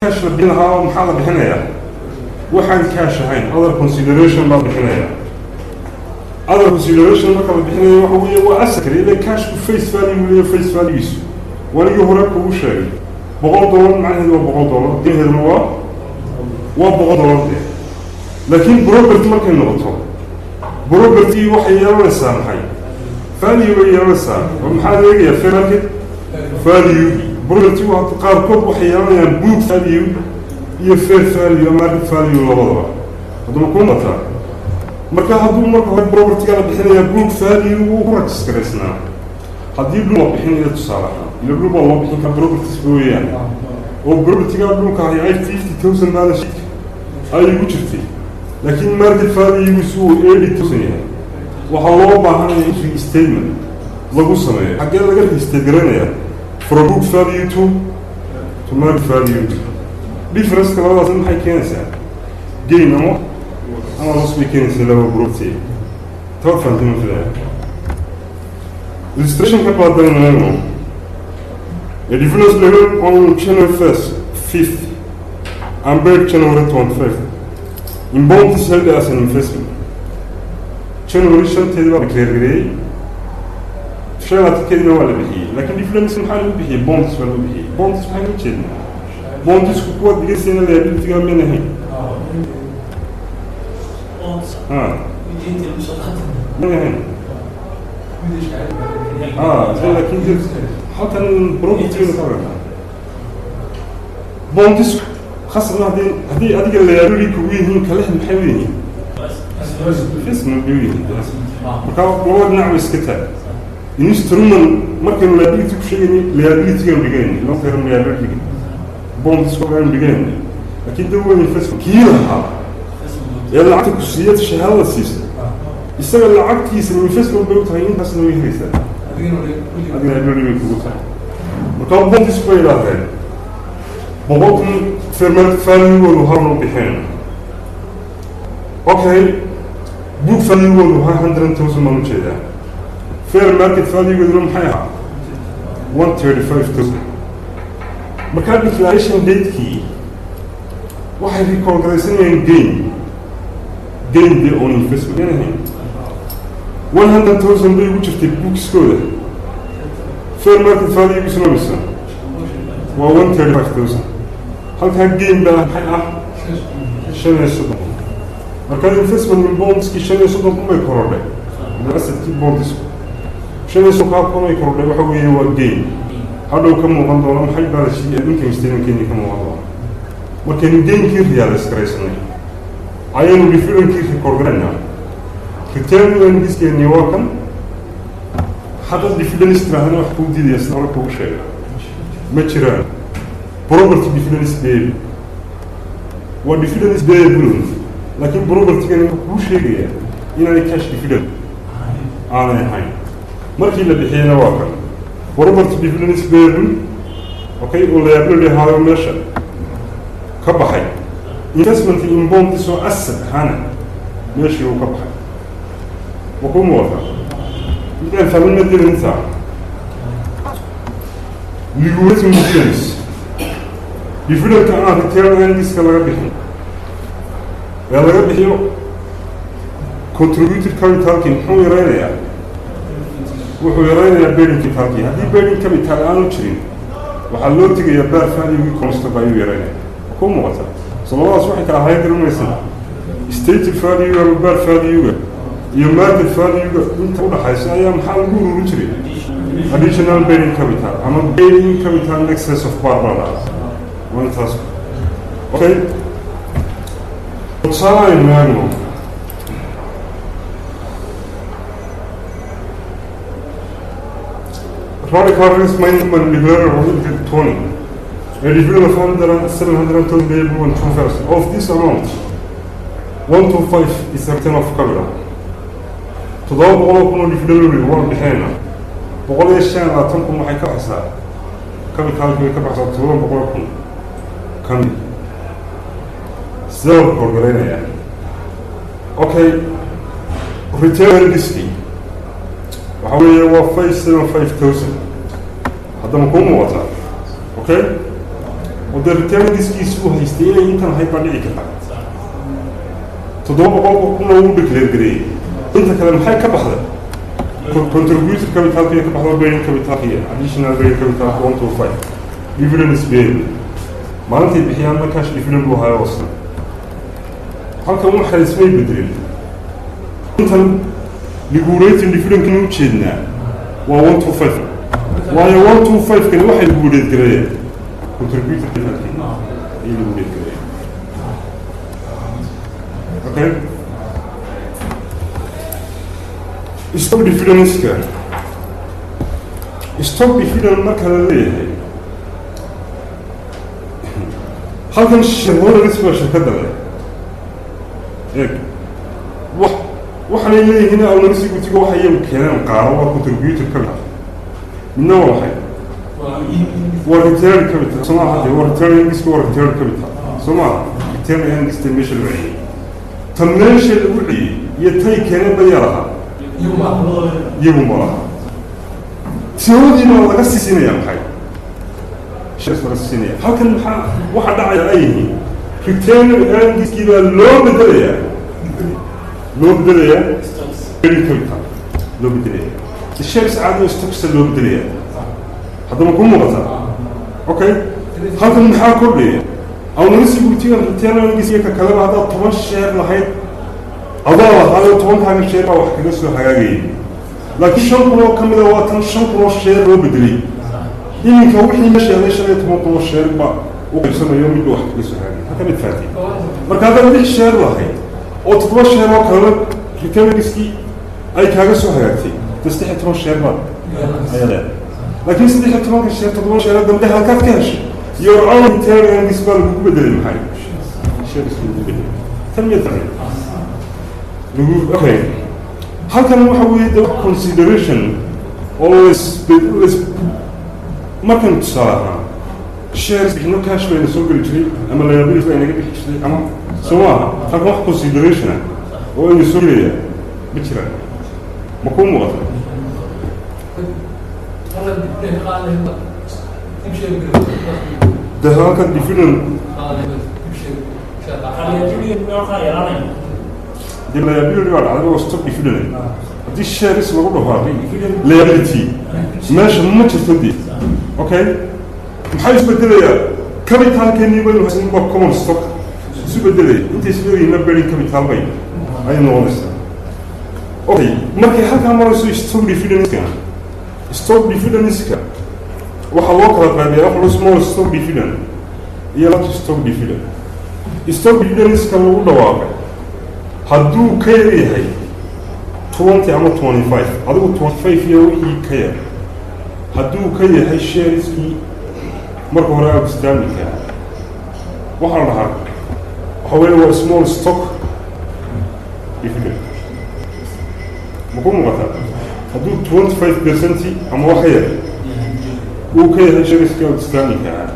Cash la bixin lahaa, maxaa la bixinayaa? Waxaan cash ahayn, other consideration baa bixinaya. Other consideration marka la bixinayo, waxa weeye waa asset kale. Ila cashku face value leeyahay, face valuegiisu wanigii hore kugu sheegay, $1 macnaheedu waa $1, qiimaheeduna waa $1 de. Laakiin property markay noqoto, property waxay yeelanaysaa maxay? Value bay yeelanaysaa. Oo maxaa la eegayaa? Fair market value. Property waa qaarkood waxay yeelanayaan book value iyo fair value, market value labadaba. Haddaba ku mataa marka hadduu marka hore propertyga la bixinaya book value wuu ku registraysnaa. Haddii dhul la bixinayo, tusaale ahaan, ila dhul baa loo bixin kara, properties ba weeyaan, oo propertyga dhulka ahi ay 50,000 balance sheet ay ugu jirtay, laakiin market valuegiisu uu 80,000 yahay, waxaa loo baahanaya in restatement lagu sameeyo. Xaggee laga restate garanaya? From book value to market value. Differenceka labadaas maxay keenaysaa? Gain ama loss bay keenaysaa laba property. Taad fahanteen ma filaya. Illustration ka baadaynayo: a dividend level on January 1st, 5th and paid January 25th in bonds held as an investment. January 5-teedii baa la declare gareeyey, 25-keediina waa la bixiyey. Laakiin dividends maxaa lagu bixiyey? Bonds baa lagu bixiyey. Bonds maxaa loo jeednaa? Bondsku kuwa dhigaysayna liabilityga meen ahayn? Ha, meen ahayn. Laakiin halkan property ka bonds khasabna haddii adiga liability kugu yihiin kale, maxay u yihiin? Investment bay u yihiin. Marka labada dhinac bay iska taag. Instrument markaynu liability ku sheegayna, liability-gaanu dhigayna, long term liability bonds aynu dhigayna, laakiin da weyn investment kii lahaa ee lacagta ku siiyad shahaadada siisa, isaga lacagtiisa investment bay u tahay, intaasna way helaysaa, adiga liability bay kugu tahay. Marka bonds bay yidhaahdeen 100,000 fair market value-goodu halna u bixeen. Okay, book value-goodu 100,000 baan ujeedaa, fair market value-gooduna maxay ahaa? 135,000. Markaa declaration date-kii waxay record garaysanayaan gain de on investment yan ahayn. 100,000 bay ugu jirtay bookskooda, fair market value-giisuna mise waa 135,000. Halkaa gain baa maxay ah? 35. Markaa investment in bondskii 35,000 bay korodhay. Assetkii bondsku 35-kaa kun ay korodhay. Waxa weeye waa gain hadhow ka muuqan doona maxay? Balance income statementkeeni ka muuqan doona. Markaynu gainkii realize garaysanay ayaynu dividendkii record garaynaa. Retained earningskeeni waa kan. Hadda dividends tirahdana wax kuu diidaya, sida hore kugu sheegay, ma jiraan. Property dividends payable waa dividends payable, laakiin propertygani wuxuu kuu sheegaya inaanay cash dividend aanay ahayn. Markii la bixiyeyna waa kan property dividends payable, okay, oo liability ahaayo meesha ka baxay, investment in bonds oo asset ahaana meeshii uu ka baxay. Ma kuu muuqataa? Midaan fahmin ma dirin intaa. Liquidating dividends, dividendka aan retained earningska laga bixin ee laga bixiyo contributed capitalkii, muxuu yaraynayaa? Wuxuu yaraynayaa paid in capitalkii. Haddii paid in capital aanu jirin, waxaa loo tegayaa par value common ayuu yaraynaya. Ku muuqata? So labadaas waxay kala ahayn garanaysaa. Stated value ama par value-ga iyo market value-ga inta udhaxaysa ayaa maxaa lagu ururin jiray? Additional paid in capital ama paid in capital in excess of par baa dhaca. Waa intaas. Okay, tusaale aynu eegno. Radical Risk Management declared on April 20 a dividend of 100, 720 payable on 2,000. Of this amount, 125 is a return of capital. 700,000 oo dividend waan bixinayna, 125,000 waxay ka baxaysaa capitalki, way ka baxaysaa 700,000. Kan sidee loo horgaraynayaa? Okay, retained earningskii waxa weeye waa 575,000. Haddama kuu muuqataa? Okay. Oo dee retained earningskiisi uu haystay inay intan ahayd baa dhici karta. 700,000 wuu declare gareeyey. Inta kale maxay ka baxday? Contributed capitalkiya ka baxdo, paid-in capitalkiya, additional paid-in capital 125. Dividend is paid maalintay bixiyaanna cash dividend buu hayo hoosna. Halkan waxa ismay bedelin. Intan liquidating dividendkan u jeednaa waa 125, waayo 125 kani waxay liquidate gareeyeen contributed capitalkii ayay liquidate gareeyeen. Okay, stock dividendska. Stock dividend marka la leeyahay halkan, shareholders baa shirkadda leh. Eeg, wax waxaanay leeyihiin owners equity-ga waxa iyagu keeneen qaaro waa contributed capital, midna waa maxay? Waa retained capital, soo maaha? Dee waa retained earnings, waa retained capital, soo maaha? Retained earnings ta meesha lagu celiyey, ta meesha lagu celiyey iyo tay keeneen bayaa lahaa, iyagu ma laha. Tiyoodiina laga sii siinaya maxay? Shares laga sii siinaya. Halkan maxaa waxa dhacaya ay yihiin? Retained earningskii baa loo bedelayaa paid-in capital, loo bedelaya shares caadi oo stocksa loo bedelaya. Haddaba ku muuqata. Okay, halkan maxaa kordhaya? Owners equity-ga retained earnings iyo ka kaleba haddaad 10 share lahayd, adaa lahaayo, 10-kaaga share baa wax kaga soo hagaagayay, laakiin 5,000 oo ka mida waa tan 5,000 oo share loo bedelay. Iminka wixii meesha helay 15,000 oo share baa u qaybsamayo, midba wax kaga soo hagaagay. Halka mid faatay. Marka haddaad lix share lahayd oo toddoba share oo kalena retained earningskii ay kaaga soo hagaagtay, de 13 share baad ayaa leedahay. Laakiin 13-ka share, toddoba share dambe halkaad ka heshay? Your own retained earnings baa lagugu bedelay. Maxay? Shares lagugu bedelay. Tan miyaad fahmay lagu? Okay, halkan waxa weeye de consideration oo las markan tusaale ahaan shares bixino, cash bayna soo geli jiray ama liability baa inaga bixi jiray ama, soo maaha? Halkan wax consideration ah oo ina soo gelaya ma jiraan. Ma kuu muuqata? Halkan dividend qaadanayo dib sheegi. De halkan dividend Qaadanayo dib sheegi. Yaraanaya. De liability baa dhacday oo stock dividend. Haddii shares lagu dhawaaqay, liability meesha ma jirto de. Okay, maxaa isbedelayaa? Capitalkeenii baynu haysan waa common stock isu bedelaya. Intay isleeyihiinna paid-in capital bay ayay noqonaysaa. Okay, markay halkaa marayso stock dividendska, stock dividendska waxaa loo kala qaybiyaa wax loo small stock dividend iyo large stock dividend. Stock dividendska lagu dhawaaqay hadduu ka yar yahay 20 ama 25, adigu 25 iyo wixii ka yar hadduu ka yahay shareskii marka hore outstandingka, waxaa la dhahaa waxa weeye waa small stock dividend. Ma ku muuqataa? Hadduu 25% ama wax ka yar uu ka yahay shareskii outstandingka ah,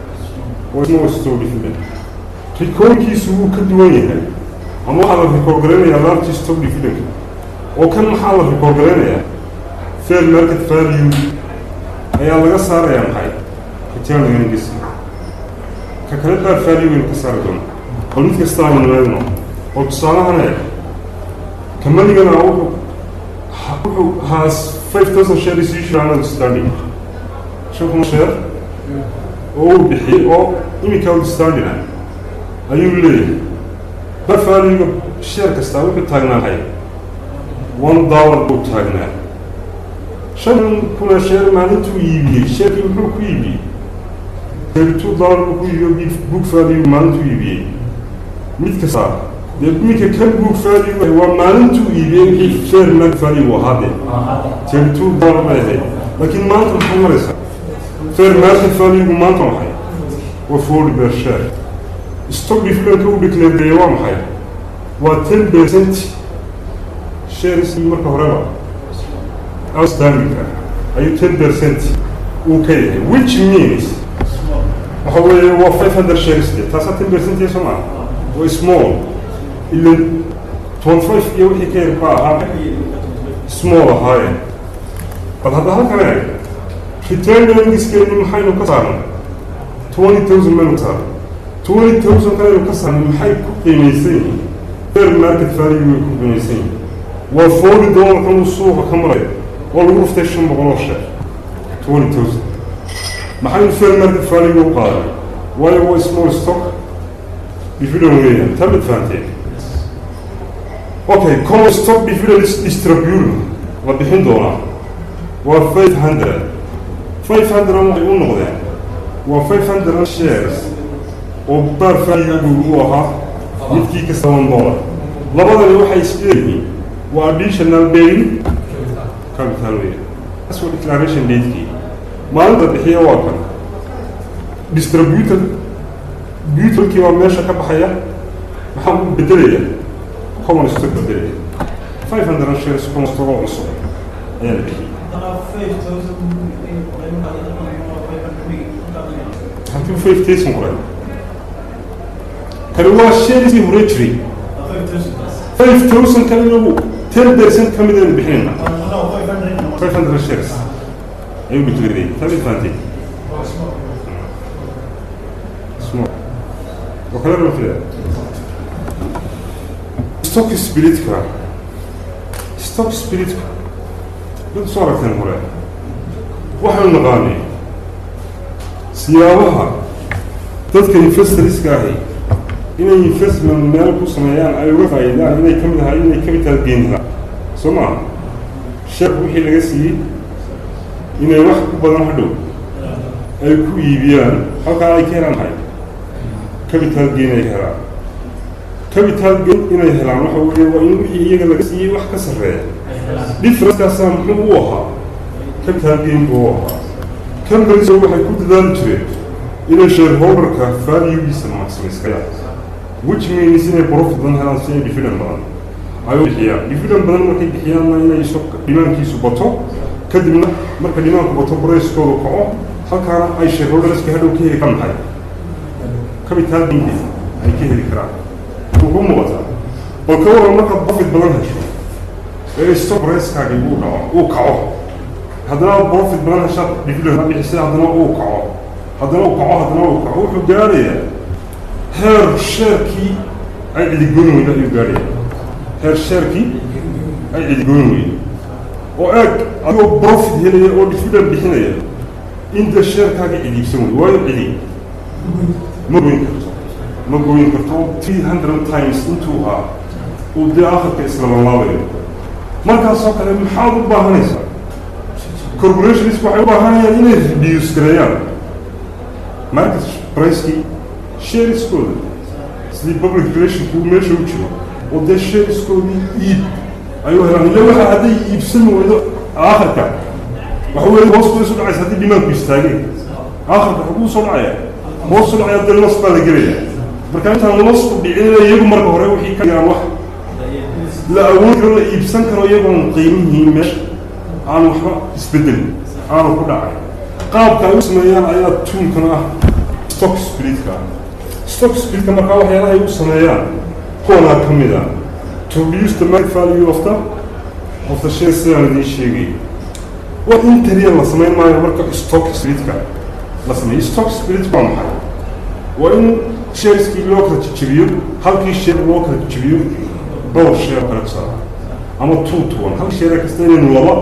waa small stock dividend. Recordkiisu wuu ka duwan yahay ama waxaa la record garaynayaa large stock dividend. Oo kan maxaa la record garaynayaa? Fair market value ayaa laga saarayaa. Maxay? Retained earnings. Ka kale par value waynu ka saari doonaa. Bal mid kasta aynu eegno oo tusaalahan eeg. Companygana wuxuu has 5,000 shares issued and outstanding, 5,000 share oo uu bixiyey oo iminka outstanding ah ayuu leeyahay. Par value share kastaa wuxuu taagnaa maxay? $1 buu taagnaa. 5,000 share maalintuu iibiyey, sharekii muxuu ku iibiyey? $32 buu ku iibiyey book value maalintuu iibiyey. Mid kasta dee iminka kan book value waa maalintuu iibiyey, wixii fair market value ahaa dee $32 bay ahayd. Laakiin maanta maxay maraysaa fair market value maanta? Maxay? Waa 40 per share. Stock dividendka uu declare gareeyay waa maxay? Waa 10% shares marka horeba outstandingka ayuu 10% uu ka yahay, which means waxa weeye waa 500 shares. De taasaa 10% iyo, soo maa? Waa small ilan 25 iyo wixii ka yar baa ahaa small ahaayeen. Bal hadda halkan eeg, retained earningskeeni maxaynu ka saarnay? 20,000 maynu ka saarnay. 20,000 kanaynu ka saarnay, maxay ku qiimaysan yihiin? Fair market value way ku qiimaysan yihiin. Waa $40 kanuu suuqa ka maraya oo lagu dhuftay 500 oo share. 20,000 maxaynu fair market value u qaadanay? Waayo waa small stock dividend weeyaan. Taa mid fahanteen? Okay, common stock dividend distributed la bixin doonaa waa 500. 500 waxay u noqdeen waa 500 shares oo par value u ahaa midkii ka $7. Labadani waxay isleeyihiin waa additional paid capital weeyaan. Taas waa declaration datekii, maalinta bixiya waa kan. Distributed butalkii baa meesha ka baxaya. Maxaa u bedelaya? Common stock bedelaya. 500 shares common stock oo cusub ayaa la bixiyay. Halkii 5,000 qoray, kani waa shareskii hore jiray. 5,000 kan inagu 10% ka mid aynu bixinayna. 500 shares ayuu declareeyay. Taa mid fahanteen? Small oo kale loo filaya. Stock splitka, stock splitka mid soo aragteen hore. Waxaynu naqaanay siyaabaha dadka investorska ahi inay investment meel ku sameeyaan ay uga faa'iidaan inay ka mid ahay inay capital gain helaan, soo maaha? Sheekh wixii laga siiyey inay wax ku badan hadhow ay ku iibiyaan, halkaa ay ka helaan maxay? Capital gain ay ka helaan. Capital gain inay helaan waxa weeye waa in wixii iyaga laga siiyey wax ka sarreeya. Differencekaasaa muxuu u ahaa? Capital gain buu u ahaa. Companies waxay ku dadaali jireen inay shareholderka valuegiisa maximize karaan, which means inay profit badan helaan si ay dividend badan ay u bixiyaan. Dividend badan markay bixiyaanna inay so demandkiisu bato, kadibna marka demandku bato pricekoodu kaco, halkaana ay shareholderska hadhow ka heli karaan maxay? Capital gain ay ka heli karaan. Wuu ku muuqataa. Bal ka waran markaad profit badan hesho ee stock pricekaagi uu dhaco, uu kaco, haddana aad profit badan heshaad, dividend bixisay, haddana uu kaco, haddana uu kaco, haddana uu kaco, wuxuu gaarayaa heer sharekii ay cidigoyn weyda ayuu gaaraya, heer sharekii ay cidigoyn weyda. Oo eeg, adigoo profit helaya oo dividend bixinaya inta sharekaaga cidiibsan wey, waayo cidi ma goyn karto, ma goyn karto. 300 times intuu ahaa uu dee akhirka islabalaabayo. Markaasoo kale maxaad u baahanaysaa? Corporations waxay u baahanayaan inay reduce gareeyaan market pricekii shareskooda, sidii public relationku meesha u jiro oo dee shareskoodii iib ay u helaan. Ila waxa hadday iibsan weydo aakhirka waxa weeye hoos bay isu dhacaysa. Haddii demandku istaageen, aakhirka xaguu soo dhacaya? Hoos u dhacaya, dee loss baa la gelaya. Marka intaan lossku dhicin iyagu marka hore wixii ka dhigaan wax la awoodi karo, la iibsan karo, iyagoon qiimihii meesha aan waxba isbedelin aanu ku dhacay. Qaabka ay u sameeyaan ayaa toolkan ah stock splitka. Stock splitka markaa waxyaalaha ay u sameeyaan kuwanaa ka mid ah: to reduce the market value of the share. Sidaan idiin sheegay, wax entry la samayn maayo marka stock splitka la sameeyo. Stock split waa maxay? Waa in shareskii loo kala jejebiyo, halkii share loo kala jejebiyo dhowr share kala tusaala ama 2 to 1. Hal share kasta inaynu laba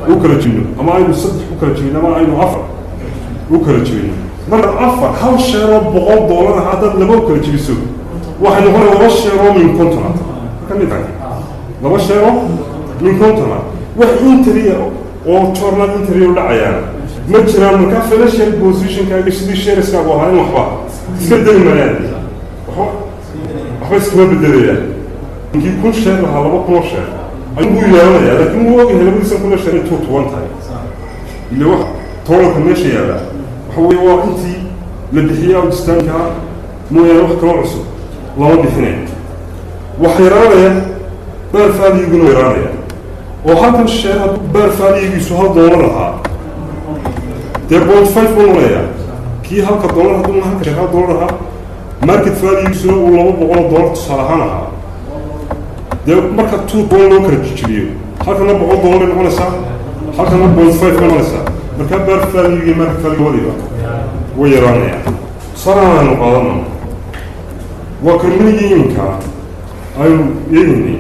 u kala jebino ama aynu saddex u kala jebino ama aynu afar u kala jebino. Marka afar, hal share oo $100 ah haddaad laba u kala jebiso, waxay noqonaya laba share oo min 50 ah. Marka mid tahay laba share oo min 50 ah, wax entry oo journal entry u dhacayaan ma jiraan. Markaa financial positionkaaga sidii shareskaagu ahaa in waxba iska deli maayaan, waxba iskama bedelayaan. Ninkii 1000 share lahaa 2000 oo share ayuu yeelanayaa, laakiin wuu ogyahay labadiisan kun oo share in 2 to 1 tahay. Ila wax totalka meesha yaalla waxa weeye waa intii la bixiyey outstandingka mooyaane, wax kaloo cusub lama bixinayo. Waxa yaraanaya par value-guna yaraanaya, oo halkan share hadduu par value-giisu $1 ahaa, dee 0.5 buu noqonayaa. Kii halka dollar hadduu halka share $1 ahaa, market value-giisuna uu $200 tusaale ahaan ahaa, dee marka 2 to 1 loo kala jejebiyo, halkana $100 bay noqonaysaa, halkana 0.5 bay noqonaysaa. Markaa par value iyo market value labadiiba way yaraanayaan. Tusaalahan aynu qaadano waa kambanigii iminka aynu eegaynay.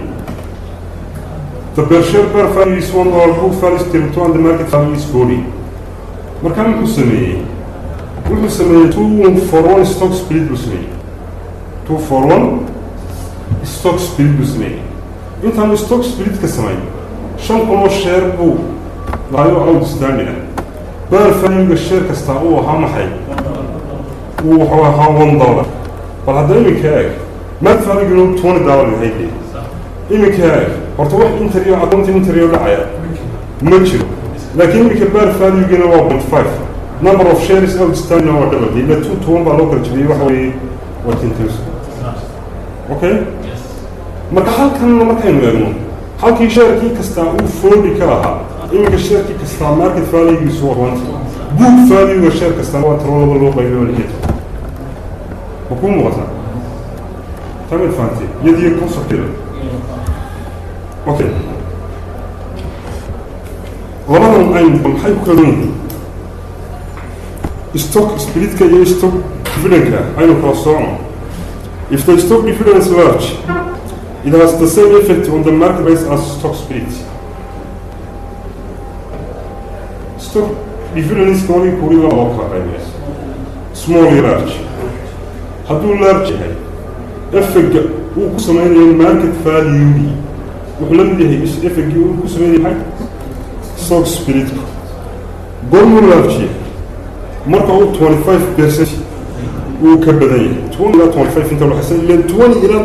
The per share par value is $1, book value is 32 and the market value is 40. Markaa muxuu sameeyey? Wuxuu sameeyey 2 for 1 stock split buu sameeyey. 2 for 1 stock split buu sameeyey. Intaanu stock split ka samayn, 5,000 oo share buu lahayo outstanding ah. Par value-ga share kastaa uu ahaa maxay? Uu wuxuu ahaa $1. Bal hadda iminka eeg, market value-guna $20 yahay dee. Iminka eeg, horta wax entry accounting entry dhacaya ma jiro, laakiin iminka par value-gina waa 0.5, number of shares outstanding waa double, ila 2 to 1 baa loo kala jebiyey, waxa weeye waa 10,000. Okay, marka halkan markaynu eegno, halkii sharekii kastaa uu 40 ka lahaa, iminka sharekii kastaa market value-giisu waa 20, book value-ga share kastaa waa tiro laba loo qaybiyo 16. Ma kuu muuqataa? Tamid fahamtay iyadiyo concepteeda? Okay, labadan aynu maxay ku kala yihiin? Stock splitka iyo stock dividendka aynu kala socono. If the stock dividend is large, it has the same effect on the market price as stock split. Stock dividend wali kuri laba loo kala qaybiya, small iyo large. Hadduu large yahay, effectka uu ku sameynayo market value wuxuu la mid yahay effectkii uu ku sameynayo maxay? Stock splitku. Goormuu large yahay? Marka uu 25% uu ka badan yahay, 20 ilaa 25 inta udhaxaysa. Ileen 20 ilaa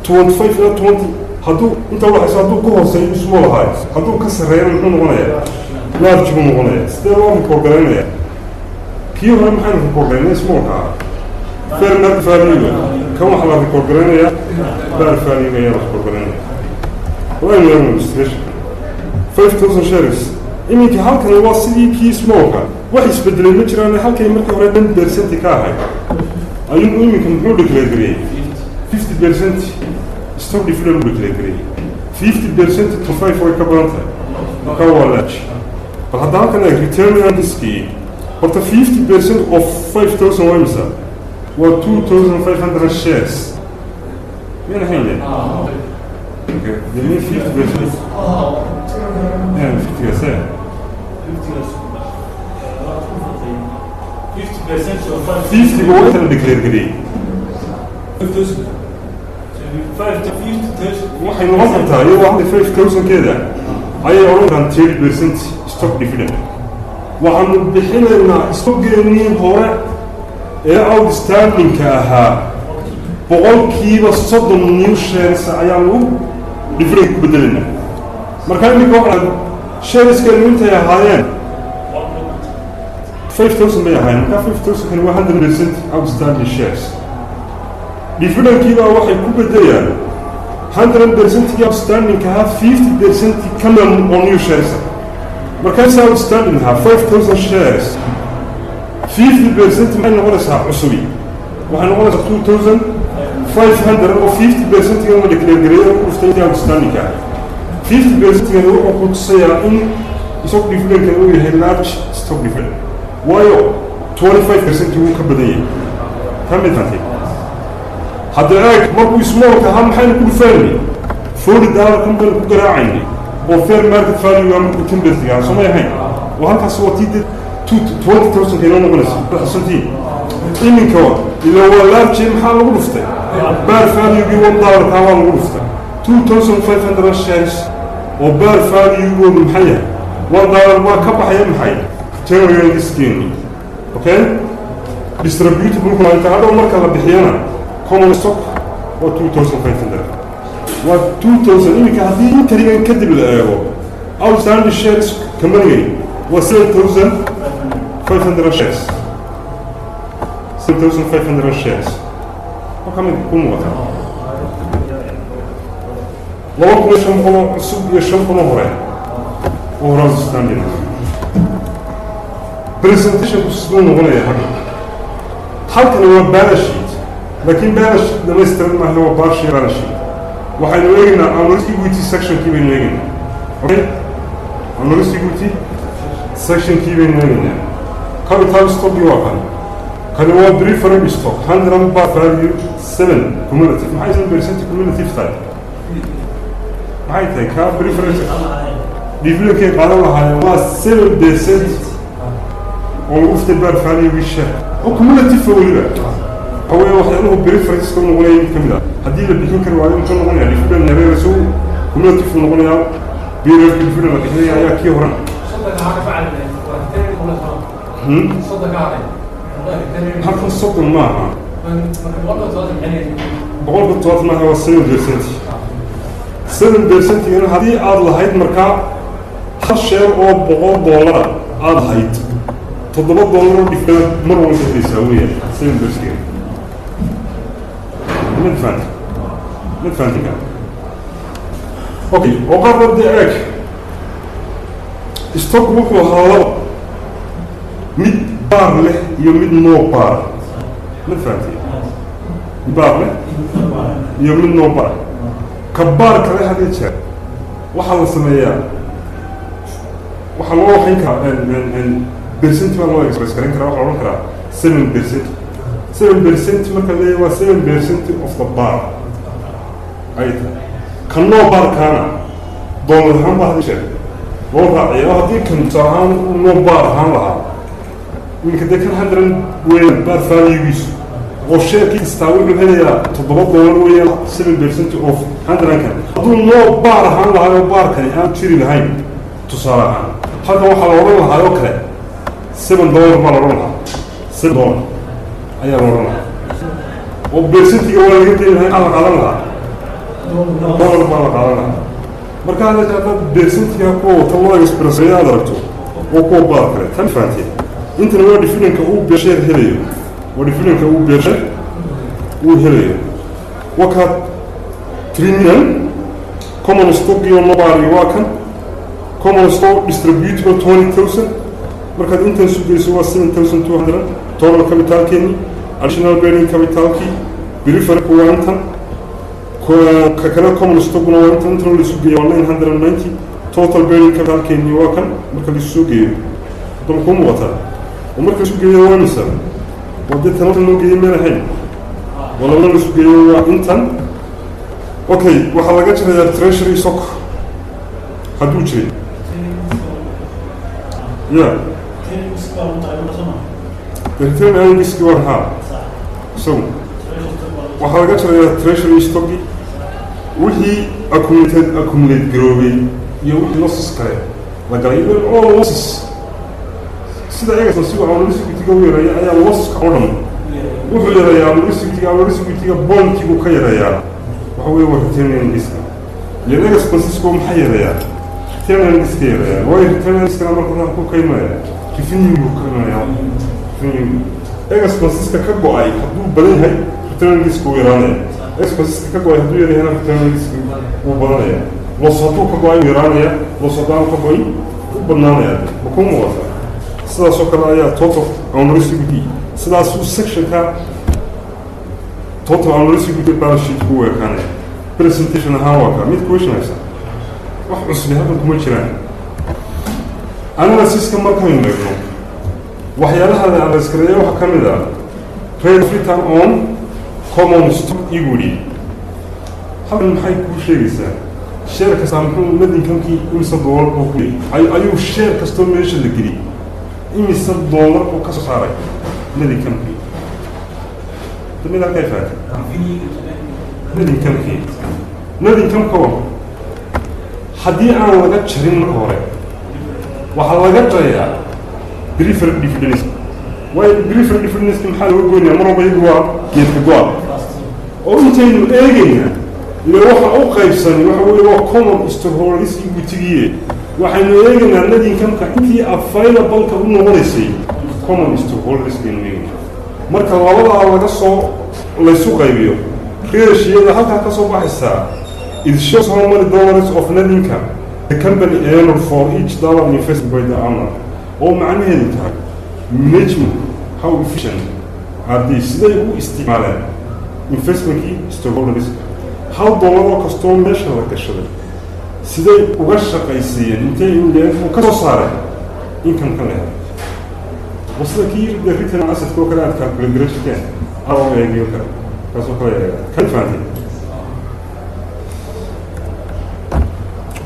25 ilaa 20 hadduu inta udhaxaysa, hadduu ka hooseeyo small ahaay, hadduu ka sarreeyana muxuu noqonayaa? Large buu noqonayaa. Sidee loo record garaynayaa? Kii hore maxaynu record garaynay? Smallka ah, fair market value. Kan waxaa la record garaynayaa par value ayaa la record garaynaya. Waynu eegno illustration. 5,000 shares. Iminka halkani waa sidii kii smallka, wax isbedelay ma jiraan. Halkay markii hore 10% ka ahayd ayuu iminka muxuu declare gareeyey? 50% stock dividend uu declare gareeyey. 50% to five way ka badan tahay, marka waa large. Bal hadda halkan eeg, retained earningskii horta 50% of 5,000 waa imisa? Waa 2,500 shares, miyaan ahayn de? Okay, they mean 50%. Yeah, 50%. 50 waa inta la declare gareeyey. Waxay noqon kartaa iyadoo hadda 5,000 keeda ayay odhan karaan 30% stock dividend waxaanu bixinaynaa. Stockgeenii hore ee outstandingka ahaa 30% new shares ayaanu dividend ku bedelaynaa. Marka iminka waxaa shareskeenu intay ahaayeen 5,000 bay ahaayeen. Marka 5,000 kani waa 100% outstanding shares. Dividendkiibaa waxay ku bedelayaan 100%kii outstanding ahaa 50% kaman oo new shares. Markaas outstanding ahaa 5,000 shares, 50% maxay noqonaysaa cusubi? Waxay noqonaysaa 2,500, oo 50%gan la declare gareeyay oo ku dhuftay intii outstanding ah. 50%gan wuxuu ku tusayaa in stock dividendkan uu yahay large stock dividend, waayo 25% wuu ka badan yahay. Ka mid hantay hadda eeg, markuu smallka ahaa maxaynu ku dhufaanay? $40 kan baynu ku garaacaynay oo fair market value ah markuu 10% ahaa, soo may ahayn? Oo halkaas waa tii dee 20,000 inoo noqonaysa xusantiin. Iminka ila waa large, maxaa lagu dhuftay? Par value-gii $1 kaa waa lagu dhuftay. 2,500 shares oo par value-goodu maxay yahay? $1 waa ka baxaya maxay? Retained earningskeeni. Okay, distributable inta hadhow marka la bixiyana common stock waa 2,500, waa 2,000. Iminka haddii entrygan kadib la eego, outstanding shares company waa 7,500 shares, 7,500 shares. Waa mid ku muuqata 2,500 oo cusub iyo 5,000 oo hore oo hore outstanding. Presentationku siduu noqonaya hadda? Halkani waa balance sheet, laakiin balance sheet dhamaystiran maaha, waa partial balance sheet. Waxaynu eegaynaa owner's equity sectionkii baynu eegaynaa. Okay, owner's equity sectionkii baynu eegaynaa. Capital stockii waa kan. Kani waa preferred stock, 100 par value, 7 cumulative. Maxay 7% cumulative tahay? Maxay tahay kaa preferred dividendkay qaadan lahaayeen? Waa 7% oo lagu dhuftay par value share oo cumulative. Weliba waxa weeye waxyaaluhu preference ka noqonaya mid ka mid ah, haddii la bixin kari waayo, muxuu noqonayaa? Dividend yareerayso, cumulative uu noqonayaa. Period dividend la bixinaya ayaa kii horena. Halkan 30 maaha, 70% maaha, waa 7%. 7%-gana haddii aada lahayd markaa hal share oo $100 aada lahayd, $7 oo dividend mar walba helaysaa weeyaan 7%. Mid fahanti? Mid fahantinka? Okay, oo qaarna dee eeg, stock wuxuu ahaa laba: mid par leh iyo mid no par. Mid fahanti? Par leh iyo mid no par. Ka par kale hadii jeer waxaa la sameeyaa, waxaa loo waxayn karaa percent baa loo express garan karaa. Waxaa la odhan karaa 7%. 7% marka leeyahay waa 7% of the par ay tahay. Ka no parkaana dollar ahaan baa hadii jeer loo raaciya, oo haddii kan tusaale ahaan no par ahaan lahaa iminka dee kan 100 weeyaan par valuegiisu, oo sharekii kastaa wuxuu helayaa $7 weeyaan, 7% of 100-kan. Hadduu no par ahaan lahaa oo parkani aan jiri lahayn, tusaale ahaan halkan waxaa la odhan lahaa oo kale $7 baa la odhan lahaa, $7 ayaa la odhan lahaa, oo percentiga waa laga deli lahaa. Maxaa la qaadan lahaa? Dollar baa la qaadan lahaa. Marka hadda haddaad percentiga kuwa wata loo expresseeyo aad aragto oo kuwa par kale tan fahanteen. Intana waa dividendka uu per share helayo, waa dividendka uu per share uu helayo. Wakaa 3 million common stock iyo no par waa kan common stock distributable 20,000. Markaad intan sugayso waa 7,200 total capitalkeeni, additional paid-in capitalkii, preferredku waa intan, ka kale common stockna waa intan. Intan la isu geeyo waa 990. Total paid-in capitalkeeni waa kan. Marka la isu soo geeyo dama kuu muuqataa, oo marka la isu geeyo waa imisa? Waa dee tan loo geeyey meel ahayn, waa labada la isu geeyo waa intan. Okay, waxaa laga jirayaa treasury stock hadduu jiray ya return earningski waa haa isagu. Waxaa laga jirayaa treasury stocki, wixii accumulated, accumulate garoobay iyo wixii losses kale la galay. Even all losses, sida eegaysa si owner's equity-ga u yareeya ayaa losska oo dhan wuxuu yareeyaa owner's equity-ga. Owner's equity-ga pointigu ka yareeyaa waxa weeye waa return earningska. Iyo expenseska maxaa yareeyaa? Return earningska yareeyaa. Waayo return earningskana marka hore ku ka imanaya revenue buu ka imanaya. Revenue expenseska ka go-ay hadduu badan yahay, return earningska wuu yaraanaya. Expenseska ka go-ay hadduu yar yahayna, return earningska wuu badanaya. Loss hadduu ka go-ay wuu yaraanaya, loss haddaanu ka go-in u badnaanaya. Ma ku muuqata? Sidaas oo kale ayaa total owner's equity, sidaasuu sectionka total owner's equity balance sheet ku ekaanaya presentation ahaan. Waa kaa mid question haysa, wax cusbi halkan kuma jiraan. Analysiska markaynu eegno, waxyaalaha la analyse gareeya waxaa ka mid ah rate of return on common stock equity. Halkan maxay kuu sheegaysaa? Share kastaa muxuu net income-kii, imise dollar buu ku leeyay ayuu share kastoo meesha la geliyey, imise dollar buu ka soo saaray net income-kii? Mid halkay fahatay net income-kii, net income-ka haddii aan laga jarin marka hore, waxaa laga jarayaa preferred dividends. Waayo preferred dividends maxaa looga goynaya? Mar walba iyagu waa geedka go-a oo intaynu eegaynaa ile waxa u qaybsani waxa weeye waa common stockholders equity-giye. Waxaynu eegaynaa net income-ka intii available-ka u noqonaysay common stockholders baynu eegaynaa. Marka labadaa laga soo laysu qaybiyo, ratioyada halkaa ka soo baxaysaa, it shows how many dollars of net income the company earned for each dollar invested by the owner, oo macnaheedu tahay management how efficient are they, siday u isticmaaleen investmentkii stockholders. $1 oo kastoo meesha la gashaday siday uga shaqaysiiyeen, intay uu ka soo saaray income ka la helay. Waa sida kii de return on asset oo kale aad calculate garan jirteen, ROA-gii oo kale, kaasoo kale kan fahanteen.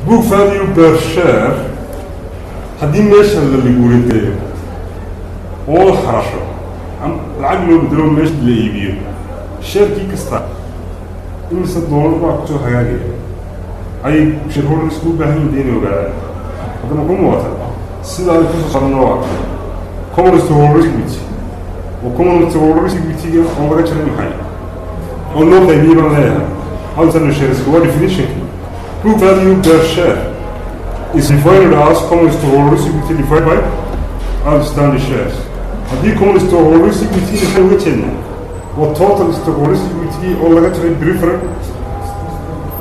Book value per share haddii meesha la liquidate oo la xarasho, lacag loo bedelo, meesha la iibiyo, sharekii kasta imise doolar baa kusoo hagaagaya ayay shareholders u baahan yihiin inay ogaadaan. Haddana ku muuqata sida ay kusoo saarana waa common stockholders equity oo common stockholders equity-ga oo laga jaray maxay oo loo qaybiyey baan leeyahay outstanding shares. Waa definitionki. Book value per share is defined as common stockholders equity divided by outstanding shares. Haddii common stockholders equity maxay uga jeednaa? Waa total stockholders equity oo laga jaray preferred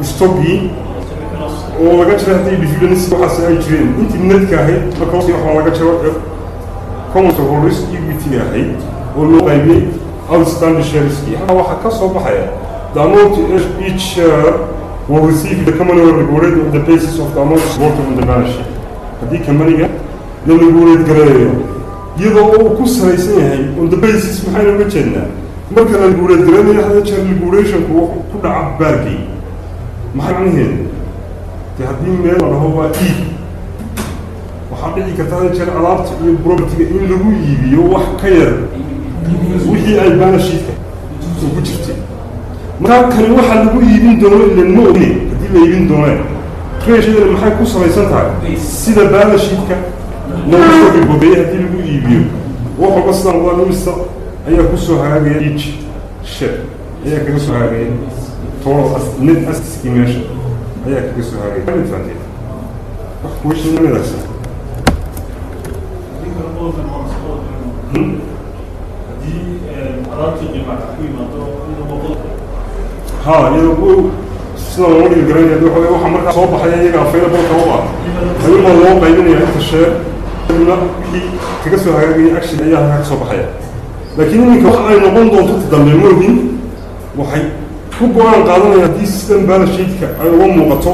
stockgii oo laga jaray haddii dividends waxaas ay jireen, intii netka ahayd marka hoos waxaa laga jaro common stockholders equity ahayd oo loo qaybiyey outstanding shareskii. Halkaa waxaa ka soo baxaya the amount each share will receive the company will liquidate on the basis of the amount reported on the balance sheet. Haddii companyga la liquidate gareeyo iyadoo uu ku salaysan yahay on the basis, maxaynu uga jeednaa? Marka la liquidate gareynayo, hada jeer liquidationku wuxuu ku dhaca bargain. Maxay macnaheedu? Dee haddii meel la dhaho waa iib, waxaa dhici karta hada jeer alaabta iyo propertyga in lagu iibiyo wax ka yar wixii ay balance sheetka ugu jirtay. Markaa kani waxaa lagu iibin doono ilan ma ogine haddii la iibin doonee ratioadana maxay ku salaysan tahay? Sida balance sheetka loogu soo ribobeeyey haddii lagu iibiyo wax walba sidaan wadaan, imisa ayaa kusoo hagaagaya each share ayaa kaga soo hagaagaya total net assetskii meesha ayaa kaga soo hagaagaya. Mid fahanteen? Wax question wadaagsan? Haddii alaabtii qiimaha ku yimaado iyadoo boqol Ha, iyadoo sida loo dhigi garanaya waxa wey waxa markaa soo baxaya iyaga available ka u ah ayuunbaa loo qaybinaya inta share, kadibna wixii kaga soo hagaagaya action ayaa halkaa ka soo baxaya. Laakiin iminka waxa ay noqon doonto ta dambe ma ogin. Waxay ku go-aan qaadanaya haddii sidan balance sheetka ay uga muuqato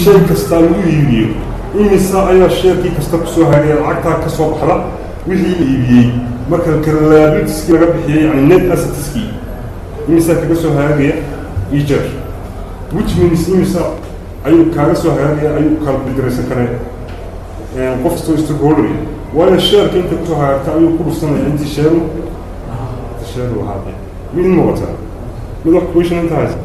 shay kastaa lagu iibiyo, imisa ayaa sharekii kasta kusoo hagaagaya lacagtaa ka soo baxda wixii la iibiyey marka kale liabilitieskii laga bixiyey, yani net assetskii, imisa kaga soo hagaagaya ejer, which means imisa ayuu kaaga soo hagaagaya ayuu calculate garaysan karaa qof kastoo stockholder, waayo shareka inta kusoo hagaagta ayuu ku dhufsanaya intii share-u, inta share-u ahaatee. Mid muuqataa? Mid wax question inta haysa?